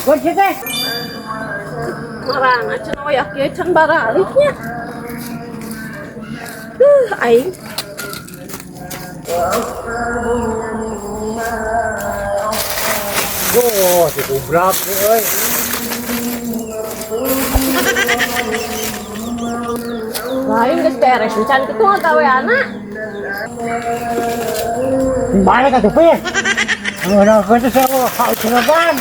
Gon sih teh. Marana cenah wayah kieu can baraliknya. Aing. Oh, si kubrak euy. Lain geus beres can kitu ngagaweana. Balik atuh Pir. Anu kitu saya kau ciregan.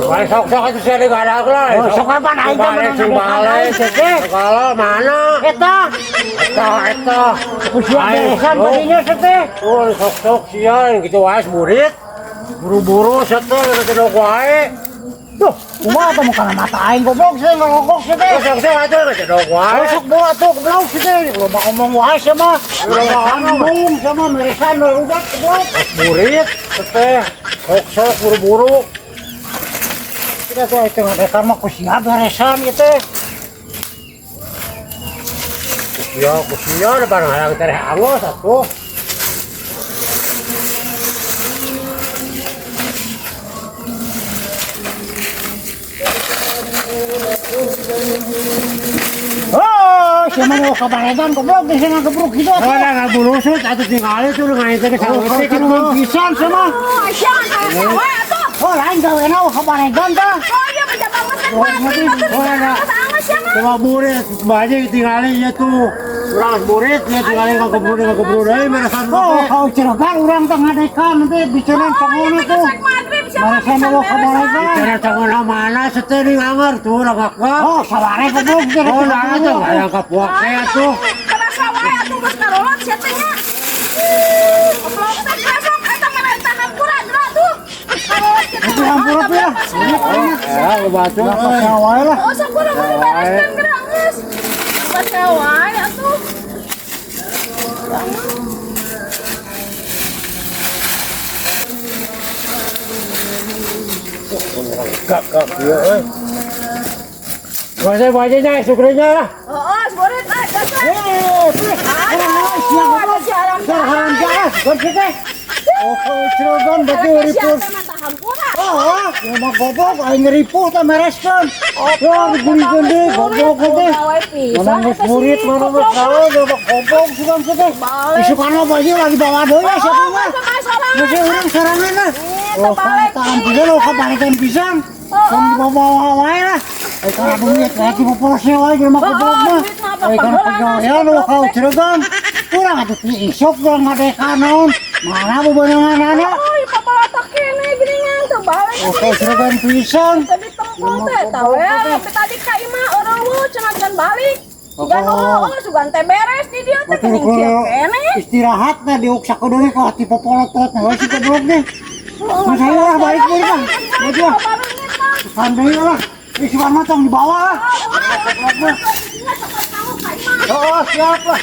Balik sok sok itu saya digadak lah. Oh, sok apa aing teh Balik sing balik. Kalau mana? Eta, Eta eta. ku sia beresan badinya teh. Oh, sok sok sia gitu wae murid. Buru-buru sete gitu dok wae. Duh, kumaha teh muka mata aing goblok sih ngarokok sih teh. Sok sok atuh gitu dok wae. Oh, sok bawa tuh goblok sih teh. Loba ngomong wae sia mah. Loba ngomong sama meresan udah goblok. Murid teh sok sok buru-buru. Kita tuh itu ngadekan mah ku sia beresan ieu teh. Kusia depan hayang tereh angos atuh. Oh, sia mah kabaregan goblok di sana gebruk gitu Oh, atuh. da ngaburusut atuh tingali tuh ngain teh Oh, saeutik kalau atuh. pisan sia mah. Oh, sia aya wae atuh. Oh, lain gawena kabaregan tah. Oh, iya beda banget kan. Oh, ngerti. Oh, ada. Angus ya mah. Coba burit, baje tingali nya tuh. Urang burit nya tingali ka keburu ka keburu deui meresan Oh, kau ciregan urang teh ngadekan nanti bicaran cangono tuh. Meresan eueuh kabaregan. Bicara cangona mana sete di nganger tuh urang ngakak. Oh, saware goblok teh. Oh, nah tuh hayang ka puak teh atuh. Kerasa wae atuh geus karolot sia teh nya. Goblok teh kerasa eta merentah hampura geura tuh. Karolot kitu. Itu hampura tuh ya. Ya, lu batu. Lah wae lah. Oh, sok urang mah bereskeun geura geus. Kerasa wae atuh. Kak kak ieu euy. Baje baje nya syukurnya lah. Oh, burit ah, geus lah. Eh, teh. Urang naon sia goblok. Sia haram jaah, gon sih teh. Oh, kau ciregan berarti ripuh. Oh, ya mah goblok aing ripuh teh mereskeun. Ya digulingkeun deui goblok teh. Mana geus murid, mana geus naon, ya mah goblok sugan sih teh. Isukan mah baje lah dibawa deui ya siapa mah. Geus urang sorangan lah. Oh, tahan pisan, oh, kabalikan pisan. Tong dibawa wae lah. Eh, kana duit berarti poporosnya wae jelema goblok mah. Eh, kana pagawean oh kau ciregan. Urang atuh ti isuk urang ngadekan naon. Mana bebenanganana? Oh, papalatak kene geuningan teu balik. Oh, kau ciregan pisan. Tadi tempol teh tahu ya, tapi tadi ka imah eueuh cenah can balik. Sugan Oh. oh, sugan teh beres di dieu teh Atuh geuning kieu kene. istirahat na diuk sakudeung ka ti popolotot na we si goblok deh. Mas ayo lah balik balik lah. Balik lah. Pandai lah. Isukan mah tong dibawa lah. Goblok mah. Oh, siap lah.